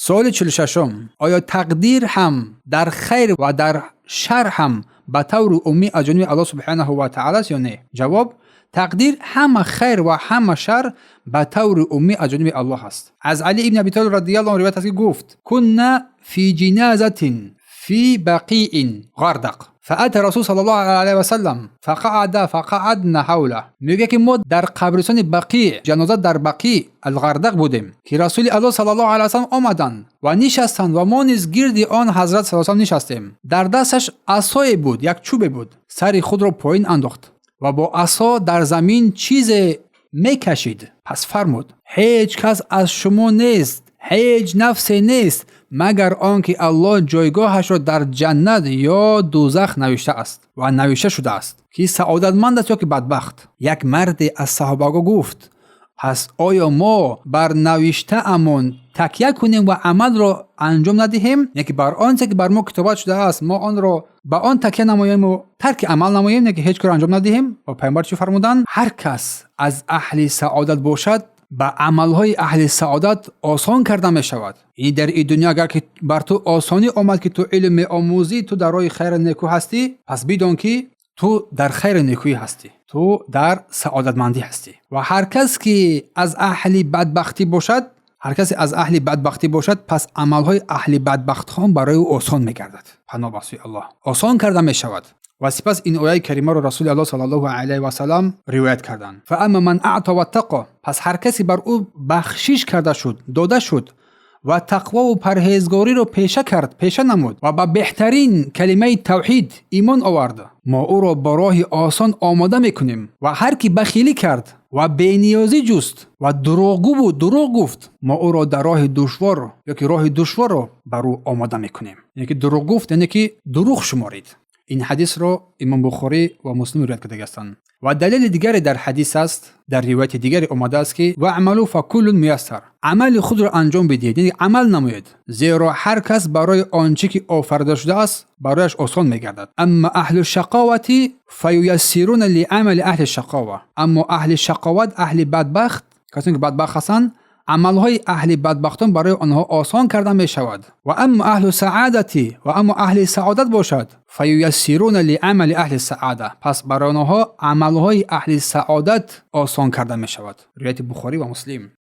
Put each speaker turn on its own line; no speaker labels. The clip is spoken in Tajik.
Суоли 46-ум: оё тақдир ҳам дар хайр ва дар шар ҳам ба таври умумӣ аз ҷониби Аллоҳ субҳанаҳу ва таъала аст ё не? Ҷавоб: тақдир ҳама хайр ва ҳама шар ба таври умумӣ аз ҷониби Аллоҳ аст. Аз Али ибн Аби Толиб радиаллоҳу анҳу ривоят аст, ки гуфт: كنا في جنازة في بقيع الغرقد، فأتى الرسول صلى الله عليه وسلم فقعد فقعدنا حوله. Мегӯяд, ки мо дар қабристони Бақӣ, ҷаноза дар Бақӣ Алғардақ будем, ки Расули Аллоҳ саллаллоҳу алайҳи васаллам омаданд ва нишастанд ва мо низ гирди он ҳазрат саллаллоҳу нишастем. Дар дасташ асое буд, як чӯбе буд. Сари худро поин андохт ва бо асо дар замин чизе мекашид. Пас фармуд: «Ҳеҷ кас аз шумо нест, ҳеҷ нафсе нест, магар он ки Аллоҳ ҷойгоҳашро дар ҷаннат ё дузах навиштааст ва навишта шудааст, ки саодатманд аст ё ки бадбахт». Як марде аз саҳобаго гуфт: «Пас оё мо бар навиштаамон такя кунем ва амалро анҷом надиҳем, яъне ки бар он чизе, ки бар мо китобат шудааст, мо онро ба он такя намоему тарки амал намоем, яъне ки ҳеҷ кор анҷом надиҳем?» Ва Пайғамбар чӣ фармуданд? «Ҳар кас аз аҳли саодат бошад, ба амалҳои аҳли саодат осон карда мешавад». Яъне дар ин дунё агар ки бар ту осонӣ омад, ки ту илм меомӯзӣ, ту дар роҳи хайру некӯ ҳастӣ, пас бидон, ки ту дар хайру некӯӣ ҳастӣ, ту дар саодатмандӣ ҳастӣ. Ва ҳар кас ки аз аҳли бадбахтӣ бошад, ҳар касе аз аҳли бадбахтӣ бошад, пас амалҳои аҳли бадбахтхон барои ӯ осон мегардад. Паноҳ ба сӯи Аллоҳ, осон карда мешавад. Ва сипас ин ояи каримаро Расули Аллоҳ саллаллоҳу алайҳи васалам ривоят карданд: فأما من أعطى واتقى. Пас ҳар касе бар ӯ бахшиш карда шуд, дода шуд ва тақвову парҳезгориро пеша кард, пеша намуд ва ба беҳтарин калимаи тавҳид имон овард, мо ӯро ба роҳи осон омода мекунем. Ва ҳар ки бахилӣ кард ва бениёзӣ ҷуст ва дурӯғгӯ буд, дурӯғ гуфт, мо ӯро дар роҳи душвор ё ки роҳи душворро бар ӯ омода мекунем. Яъне ки дурӯғ гуфт, яъне ки дурӯғ шуморид. Ин ҳадисро Имом Бухорӣ ва Муслим ривоят карда ҳастанд. Ва далели дигаре дар ҳадис аст, дар ривояти дигаре омадааст, ки واعملوا فكل ميسر. Амали худро анҷом бидиҳед, яъне амал намоед, зеро ҳар кас барои он чӣ ки офарида шудааст, барояш осон мегардад. أما أهل الشقاوة فييسرون لعمل أهل الشقاوة. Аммо аҳли шақоват, аҳли бадбахт, касоне ки бадбахт ҳастанд, амалҳои аҳли бадбахтон барои онҳо осон карда мешавад. وأما أهل السعادة. Ва аммо аҳли саодат бошад, فييسرون لعمل أهل السعادة. Пас барои онҳо амалҳои аҳли саодат осон карда мешавад. Ривояти Бухорӣ ва Муслим.